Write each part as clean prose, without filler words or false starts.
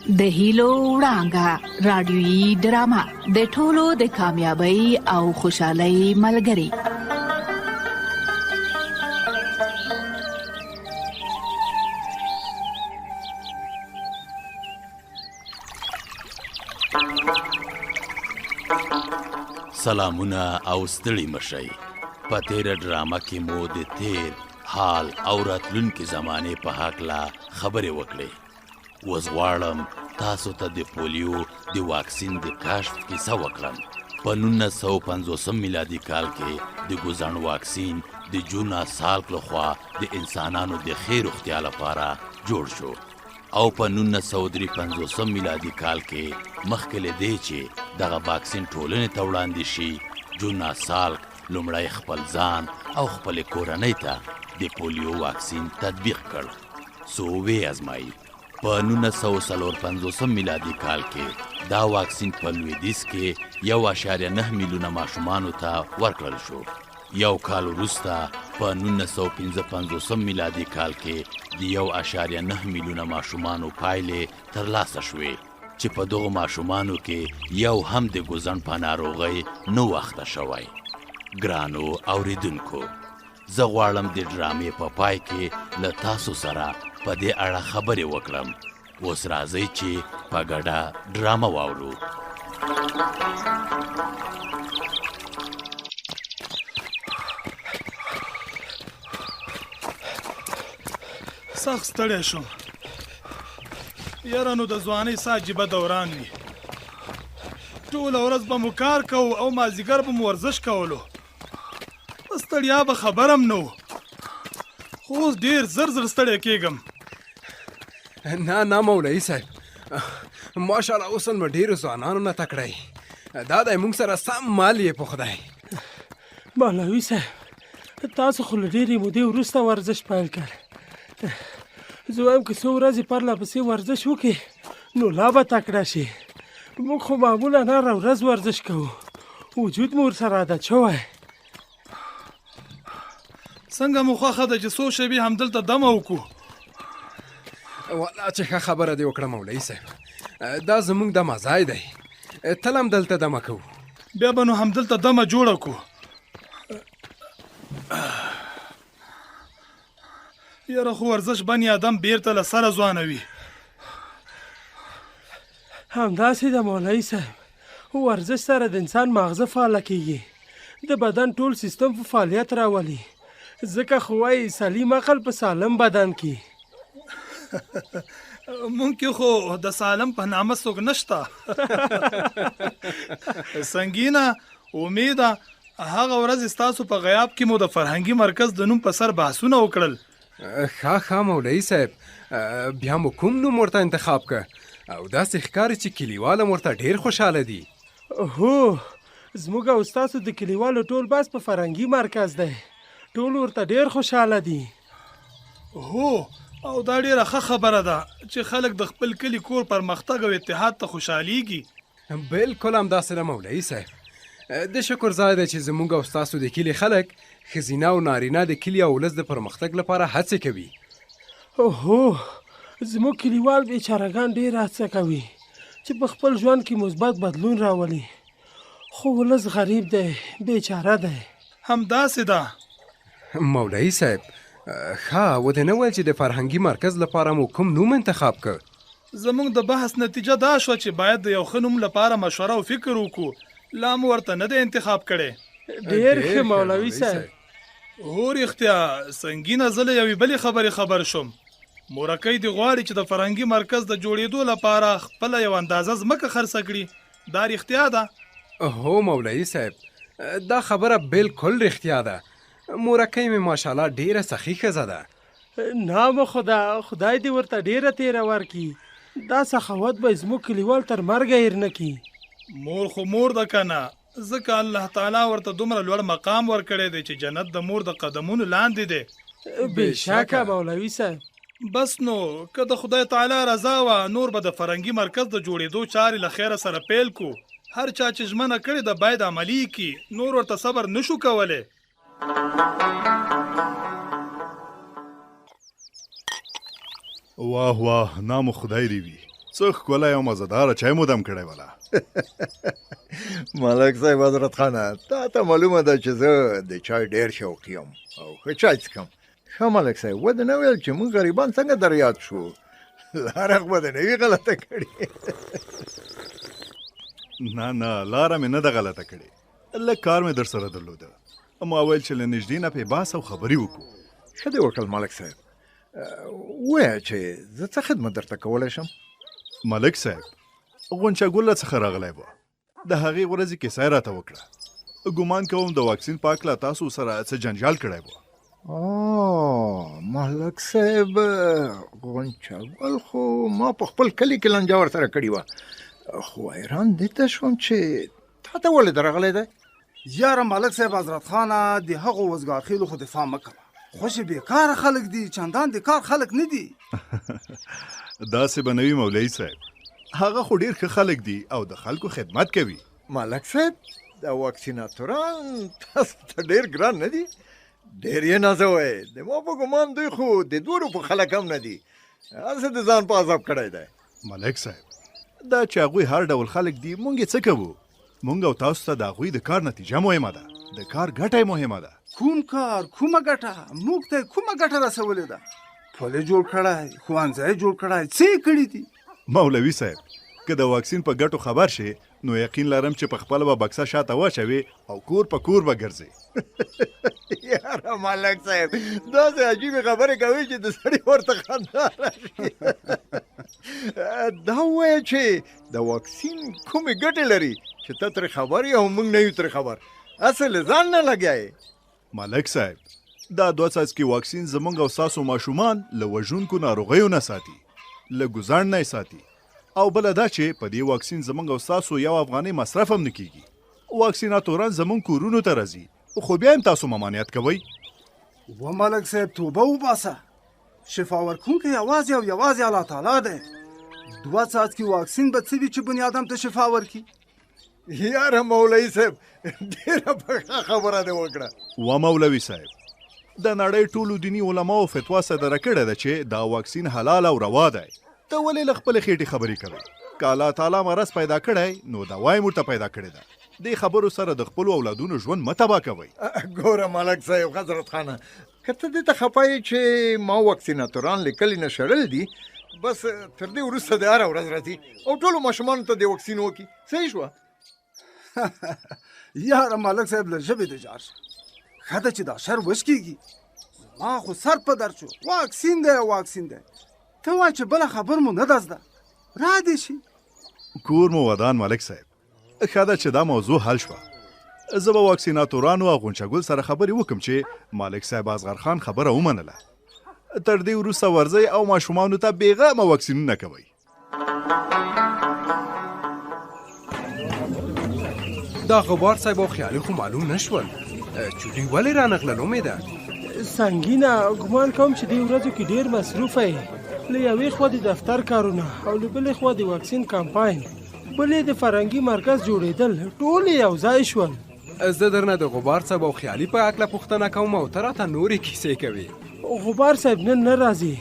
د هیلو وړانګه رادیوي ډرامه د ټولو د کامیابی او خوشحالۍ ملګری. سلامونه او ستړي مشئ. په تیره ډرامه کې مو د تیر حال او راتلونکي زمانې په هکله خبرې وکړې. اوس غواړم تاسو ته د پولیو د واکسین د کشف کیسه وکړم. په 1950 میلادي کال کې د ګوزڼ واکسین د جونا سالک لخوا د انسانانو د ښې روغتیا لپاره جوړ شو او په 1953 میلادي کال کې مخکې له دې چې دغه واکسین ټولنې ته وړاندې شي، جونا سالک لومړی خپل ځان او خپلې کورنۍ ته د پولیو واکسین تطبیق کړ څو ویې ازمایي. په 1954 میلادي کال کې دا واکسین په لویدیځ کې 1.9 میلیونه ماشومانو ته ورکړل شو. یو کال وروسته په 1955 میلادي کال کې د 1.9 میلیونه ماشومانو پایلې ترلاسه شوې چې په دغو ماشومانو کې یو هم د ګوزڼ په ناروغۍ نه و اخته شوی. ګرانو اوریدونکو، زه غواړم د ډرامې په پای کې له تاسو سره په دې اړه خبرې وکړم. اوس راځئ چې په ګډه ډرامه واورو. سخت ستړی شوم یاره. نو د ځوانۍ څه عجیبه دوران وي. ټوله ورځ به مو کار کوو او مازدیګر به مو ورزش کولو، په ستړیا به خبرم نه وو، خو اوس ډېر زر زر ستړی کېږم. نه نه مولوي صاحب، ماشاءالله اوس نو ډېرو ځوانانو نه تکړه یې. دا دی موږ سره سم مال یې په خدای. مولوي صاحب، تاسو خو له ډېرې مودې وروسته ورزش پیل کړ. زه وایم که څو ورځې پرله پسې ورزش وکړې نو لا به تکړه شي. موږ خو معمولا هره ورځ ورزش کوو، وجود مو ورسره عادت شوی. څنګه مو خوښه ده چې څو شېبې همدلته دمه وکړو؟ والا چې ښه خبره دې وکړه مولوي صاحب، دا زموږ دمه ځای دی، تل هم دلته دمه کوو. بیا به نو همدلته دمه جوړه کړو. یاره خو ورزش بني آدم بیرته له سره ځوانوي. همداسې ده مولوي صاحب، ورزش سره د انسان ماغزه فعاله کیږي، د بدن ټول سیستم په فعالیت راولي، ځکه خو وایي سلیم عقل په سالم بدن کې. مونږ کې خو د سالم په نامه څوک نشته. سنګینه امیده، هغه ورځ ستاسو په غیاب کې مو د فرهنګي مرکز د نوم په سر بحثونه وکړل. ښه ښه مولوي صاحب، بیا مو کوم نوم ورته انتخاب که؟ او داسې ښکاري چې کلیوال هم ورته ډېر خوشحاله دي. هو، زموږ او ستاسو د کلیوالو ټول بحث په فرهنګي مرکز دی، ټول ورته ډېر خوشحاله دي. هو، او دا ډېره ښه خبره ده چې خلک د خپل کلي کور پرمختګ او اتحاد ته خوشحالېږي. بالکل همداسې ده مولوي صاحب، د شکر ځای دی چې زموږ او ستاسو د کلي خلک، ښځینه او نارینه، د کلي او ولس د پرمختګ لپاره هڅې کوي. هو، زموږ کلیوال بیچارهګان ډېر هڅه کوي چې په خپل ژوند کې مثبت بدلون راولي، خو ولس غریب دی، بیچاره دی. همداسې ده. مولوي صاحب، ښه ودې نه ویل چې د فرهنګي مرکز لپاره مو کوم نوم انتخاب که؟ زموږ د بحث نتیجه دا شوه چې باید د یو ښه نوم لپاره مشوره او فکر وکړو، لا مو ورته نه دی انتخاب کړی. ډېر ښه مولوي صاحب. هو رښتیا سنګینه، زه له یوې بلې خبرې خبر شوم. مورکۍ دې غواړي چې د فرهنګي مرکز د جوړېدو لپاره خپله یو اندازه ځمکه خرڅه کړي، دا رښتیا ده؟ هو مولوي صاحب، دا خبره بالکل رښتیا ده. مورکۍ مې ماشاءالله ډېره سخي ښځه ده. نام خدا، خدای دې ورته ډېره تېره ورکړي، دا سخاوت به زموږ کلیوال تر مرګه هېر نه کړي. مور خو مور ده که نه، ځکه الله تعالی ورته دومره لوړ مقام ورکړی دی چې جنت د مور د قدمونو لاندې دی. بېشکه مولوي صاحب. بس نو که د خدای تعالی رضا وه، نور به د فرهنګي مرکز د جوړېدو چارې له خیره سره پیل کو. هر چا چې ژمنه کړې ده باید عملي یې کړي، نور ورته صبر نشو کولی. واه واه، نام خدای دی وي، څه ښکلی او مزهداره چای مو دم کړی ولا. ملک صاحب حضرت خانه، تا ته معلومه ده چې زه د چای ډیر شوقي یم او ښه چای څښم. ښه ملک صاحب، ودې نه ویل چې موږ غریبان څنګه در یاد شو؟ لاره خو به دې نه وي غلطه کړې؟ نه نه، لاره مې نه ده غلطه کړې، لږ کار مې در سره درلوده، ما ویل چې له نږدې نه پې بحث او خبرې وکړو. ښه دې وکړل ملک صاحب، ووایه چې زه څه خدمت درته کولی شم؟ ملک صاحب، غونچه ګل له څخه راغلی و، د هغې ورځې کیسه یې راته وکړه. ګومان کوم د واکسین په هکله تاسو سره څه جنجال کړی و. ملک صاحب، غونچه ګل خو ما په خپل کلي کې لانجه ورسره کړې وه، خو حیران دې ته شوم چې تا ته ولې درغلی دی؟ یاره ملک صاحب حضرت خانه، د هغو وزګارخېلو خو دفاع مه کوه، خوشې بېکاره خلک دي، چندان د کار خلک نه دي. داسې به نه وي مولوي صاحب، هغه خو ډېر ښه خلک دي او د خلکو خدمت کوي. ملک صاحب، دا واکسیناتوران تاسو ته ډېر ګران نه دي؟ ډېر یې نازوئ. د ما په ګمان دوی خو د دوو روپو خلک هم نه دي، هسې د ځان په عذاب کړی دی. ملک صاحب، دا چې هغوی هر ډول خلک دي، مونږ یې څه کوو؟ مونږ او تاسو ته د هغوی د کار نتیجه مهمه ده، د کار ګټه یې مهمه ده. کوم کار، کومه ګټه؟ موږ ته یې کومه ګټه رسولې ده؟ پل یې جوړ کړی، ښوونځی یې جوړ کړی، څه یې کړي دي؟ مولوي صاحب، که د واکسین په ګټو خبر شې، نو یقین لرم چې په خپله به بکسه شاته واچوې او کور په کور به ګرځې. یاره ملک صاحب، داسې عجیبې خبرې کوي چې د سړي ورته خندا راشي. دا ووایه چې د واکسین کومې ګټې لري چې ته ترې خبر یې او موږ نه یو ترې خبر؟ هسې له ځان نه لګیا یې. ملک صاحب، دا دوه څاڅکي واکسین زموږ او ستاسو ماشومان له وژونکو ناروغیو نه ساتي، له ګوزڼ نه یې ساتي، او بله دا چې په دې واکسین زموږ او ستاسو یو افغانۍ مصرف هم نه کیږي. واکسیناتوران زموږ کورونو ته راځي، خو بیا هم تاسو ممانعت کوئ. و ملک صاحب، توبه وباسه، شفا ورکونکی یوازې او یوازې الله تعالی دی. دوه څاڅکي واکسین به څه وي چې بنیادم ته شفا ورکړي؟ یاره مولوي صاحب، ډېره پخه خبره دې وکړه. و مولوي صاحب، د نړۍ ټولو دیني علماو فتوا صادره کړې ده چې دا واکسین حلال او روا دی. ته ولې له خپلې خېټې خبرې کوې؟ که الله تعالی مرض پیدا کړی نو دوا یې ورته پیدا کړې ده. دې خبرو سره د خپلو اولادونو ژوند مه تباه کوئ. ګوره ملک صاحب حضرت خانه، که ته دې ته خفه یې چې ما واکسیناتوران له کلي نه شړل دي، بس تر دې وروسته دې هره ورځ راځي او ټولو ماشومانو ته دې واکسین وکړي. صحیح شوه؟ یاره ملک صاحب، له ژبې دې جار شه، ښه ده چې دا شر وشکېږي. زما خو سر په درد شو، واکسین دی واکسین دی، ته وایې چې بله خبر مو نه ده زده. را دې شي. کور مو ودان ملک صاحب، ښه ده چې دا موضوع حل شوه. زه به واکسیناتورانو او غونچه ګل سره خبرې وکړم چې مالک صاحب اصغر خان خبره ومنله. تر دې وروسته ورځئ او ماشومانو ته بېغمه واکسینونه کوئ. دا غبار صاحب او خیالي خو معلوم نه شول چې دوی ولې رانغلل. امیده سنګینه، ګمان کوم چې دې ورځو کې ډېر مصروفه یې. له یوې خوا د دفتر کارونه او له بلې خوا د واکسین کمپاین، بلې د فرهنګي مرکز جوړېدل، ټول یو ځای شول. زه درنه د غبار صاحب او خیالي په هکله پوښتنه کوم او ته راته نورې کیسې کوې. غبار صاحب نن نه راځي،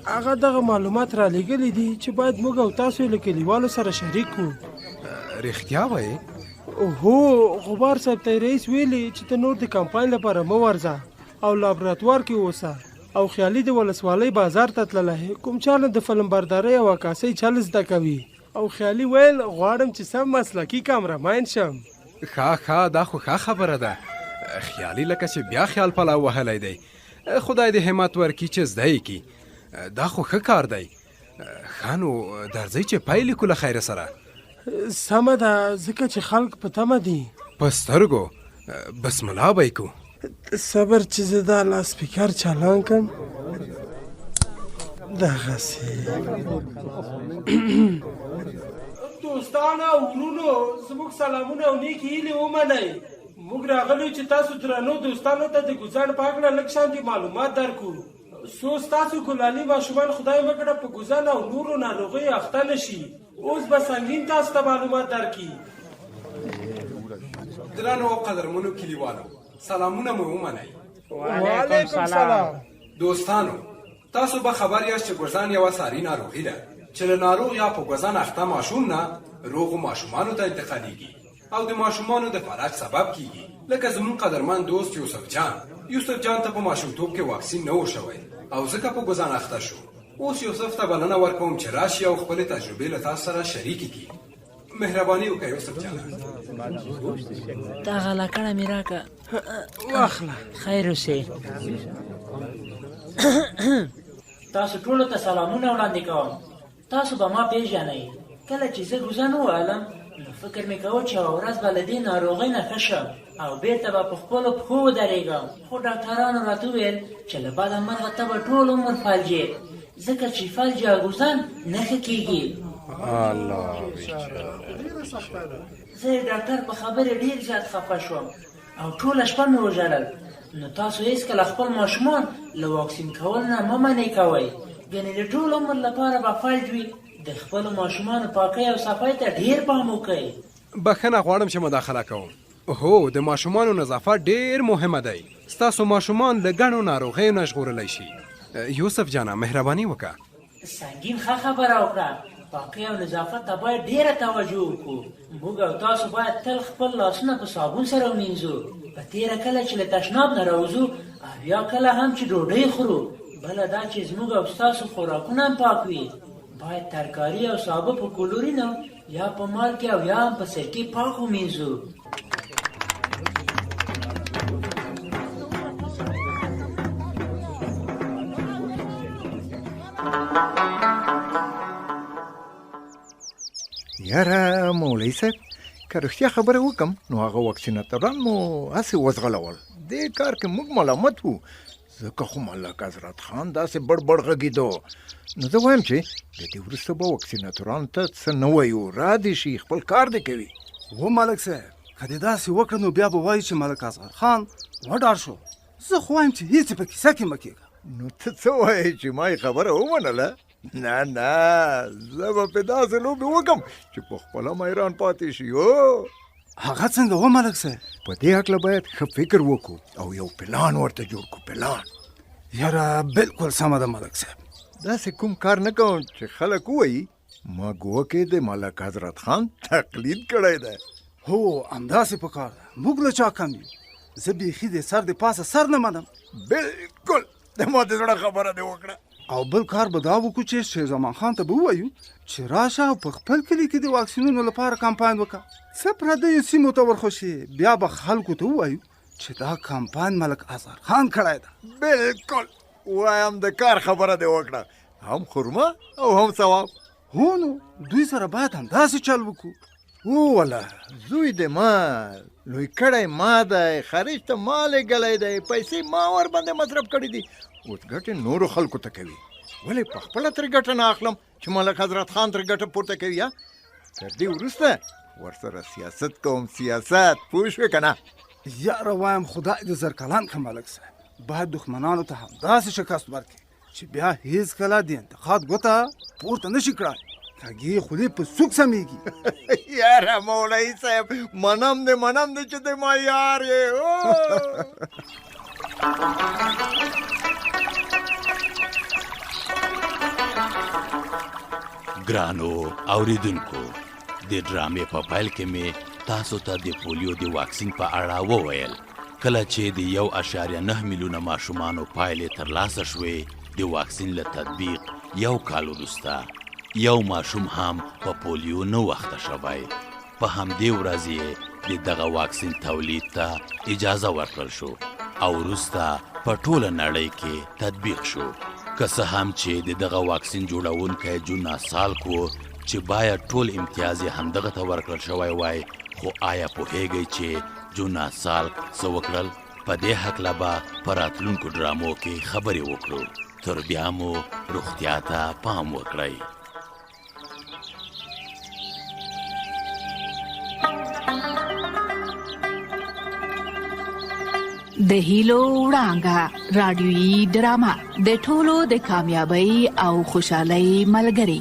هغه دغه معلومات را لېږلي دي چې باید موږ او تاسو یې له کلیوالو سره شریک کړو. رښتیا وایې؟ هو، غبار صاحب ته رئیس ویلي چې ته نور د کمپاین لپاره مه ورځه او لابراتوار کې اوسه. او خیالي د ولسوالۍ بازار ته تللی، کوم چا نه د فلم بردارۍ او عکاسۍ چل زده کوي. او خیالي ویل غواړم چې سم مسلکي کامرامین شم. ښه ښه، دا خو ښه خبره ده. خیالي لکه چې بیا خیال پلاو وهلی دی، خدای دې همت ورکړي چې زده یې کړي. دا خو ښه کار دی. ښه نو درځئ چې پیل یې کړو له خیره سره. سمه ده، ځکه چې خلک په تمه دي. په سترګو بسم الله به یې کړو. صبر چې زه دا لاسپیکر چالان کړم. دغسې. دوستانو او ورونو، زموږ سلامونه او نیکې هیلې ومنئ. موږ راغلي چې تاسو درنو دوستانو ته د ګوزڼ په هکله لږ شانتې معلومات درکړو، څو ستاسو ګلالي ماشومان خدای مه کړه په ګوزڼ او نورو ناروغیو اخته نه شي. اوس به سنګین تاسو ته معلومات درکړي. درنو او قدرمنو کلیوالو، سلامونه مو ومنئ. وعلیکم سلام. دوستانو، تاسو به خبر یاست چې ګوزڼ یوه ساري ناروغي ده چې له ناروغ یا په ګوزن اخته ماشوم نه روغو ماشومانو ته انتقالیږي او د ماشومانو د فلج سبب کیږي، لکه زموږ قدرمن دوست یوسف جان. یوسف جان ته په ماشومتوب کې واکسین نه و شوی او ځکه په ګوزن اخته شو. اوس یوسف ته بلنه ورکوم چې راشي او خپلې تجربې له تاسو سره شریکې کړي. مهرباني وکړه یوسف جان. دغه لکړه مې راکړه. واخله. خیر اوسې. تاسو ټولو ته سلامونه وړاندې کوم. تاسو به ما پیژنئ. کله چې زه ګوزن ووهلم نو فکر مې کاوه چې یوه ورځ به له دې ناروغۍ نه ښه شم او بیرته به په خپلو پښو ودرېږم، خو ډاکټرانو راته وویل چې له بده مرغه ته به ټول عمر فلج یې، ځکه چې فلج یا ګوزن نه ښه کېږي. زه یې ډاکټر په خبرې ډېر زیات خفه شوم او ټوله شپه مې وژړل. نو تاسو هېڅکله خپل ماشومان له واکسین کولو نه مه منع کوئ، ګنې د ټول عمر لپاره به فلج وي. د خپلو ماشومانو پاکۍ او صفاۍ ته ډېر پام وکړئ. بښنه غواړم چې مداخله کوم. هو، د ماشومانو نظافت ډېر مهمه دی. ستاسو ماشومان له ګڼو ناروغیو نه ژغورلی شي. یوسف جانه، مهرباني وکړه. سنګین ښه خبره وکړه. پاکۍ او نظافت ته باید ډېره توجه وکړو. موږ او تاسو باید تل خپل لاسونه په صابون سره ومینځو، په تېره کله چې له تشناب نه راوځو او یا کله هم چې ډوډۍ خورو. بله دا چې زموږ او ستاسو خوراکونه هم پاک وي. باید ترکاري او سابه په کلورینو یا په مالګې او یا هم په سرکې پاک ومینځو. یاره مولوي صاحب، که رښتیا خبره وکم نو هغه واکسیناتوران مو هسې وځغلول. دې کار کې موږ ملامت وو، ځکه خو ملک حضرت خان داسې بړ بړ غږېدو. نو زه وایم چې د دې وروسته به واکسیناتورانو ته څه نه وایو، را دې شي، خپل کار دې کوي. و ملک صاحب، که دې داسې وکړه نو بیا به وایي چې ملک اصغر خان وډار شو. زه خو وایم چې هېڅ په کیسه کې مه کېږه. نو ته څه وایې چې ما یې خبره ومنله؟ نه نه، زه به پې داسې لوبې وکړم چې په خپله حیران پاتې شي. هغه څنګه و ملک صاحب؟ په دې هکله باید ښه فکر وکړو او یو پلان ورته جوړ کړو. پلان. یاره بالکل سمه ده ملک صاحب. داسې کوم کار نه کوم چې خلک ووایي ما ګوه کې د ملک حضرت خان تقلید کړی دی. هو، همداسې په کار ده. موږ له چا کم یو؟ زه بیخي د سر د پاسه سر نه منم. بالکل، د ما د زړه خبره دې وکړه. او بل کار به دا وکړو چې شیر زمان خان ته به ووایو چې راشه او په خپل کلي کې د واکسینونو لپاره کمپاین وکړه. څه پردیو سیمو ته ورخوشي، بیا به خلکو ته ووایو چې دا کمپاین ملک اصغر خان کړی ده. بالکل، وایم د کار خبره دې وکړه، هم خرما او هم ثواب. هو نو دوی سره باید همداسې چل وکړو. ووله زوی دې ما لوی کړی ما دی، خارج ته ما لېږلی دی، پیسې ما ور باندې مصرف کړې دي، اوس ګټې نورو خلکو ته کوي. ولې په خپله ترې ګټه نه اخلم چې ملک حضرت خان ترې ګټه پورته کوي؟ یا تر دې وروسته ورسره سیاست کوم، سیاست، پوه شوې که نه؟ یاره وایم خدای دې زرکلان کړه ملک صاحب، باید دښمنانو ته همداسې شکست ورکړي چې بیا هیڅکله د انتقاد ګوته پورته نشي کړای. کږې خولې په سوک سمېږي. یاره مولوي صاحب، منم دې، منم دې چې د ما یار یې. ګرانو اوریدونکو، د ډرامې په پیل کې مې تاسو ته د پولیو د واکسین په اړه وویل. کله چې د 1.9 میلیونه ماشومانو پایلې ترلاسه شوې، د واکسین له تطبیق یو کال وروسته یو ماشوم هم په پولیو نه و اخته شوی. په همدې ورځ یې د دغه واکسین تولید ته اجازه ورکړل شو او وروسته په ټوله نړۍ کې تطبیق شو. که څه هم چې د دغه واکسین جوړونکی جونا سالک و چې باید ټول امتیاز یې همدغه ته ورکړل شوی وای، خو آیا پوهیږئ چې جونا سالک څه وکړل؟ په دې هکله به په راتلونکو ډرامو کې خبرې وکړو. تر بیا مو روغتیا ته پام وکړئ. د هیلو وړانګه رادیویي ډرامه د ټولو د کامیابی او خوشحالۍ ملګری.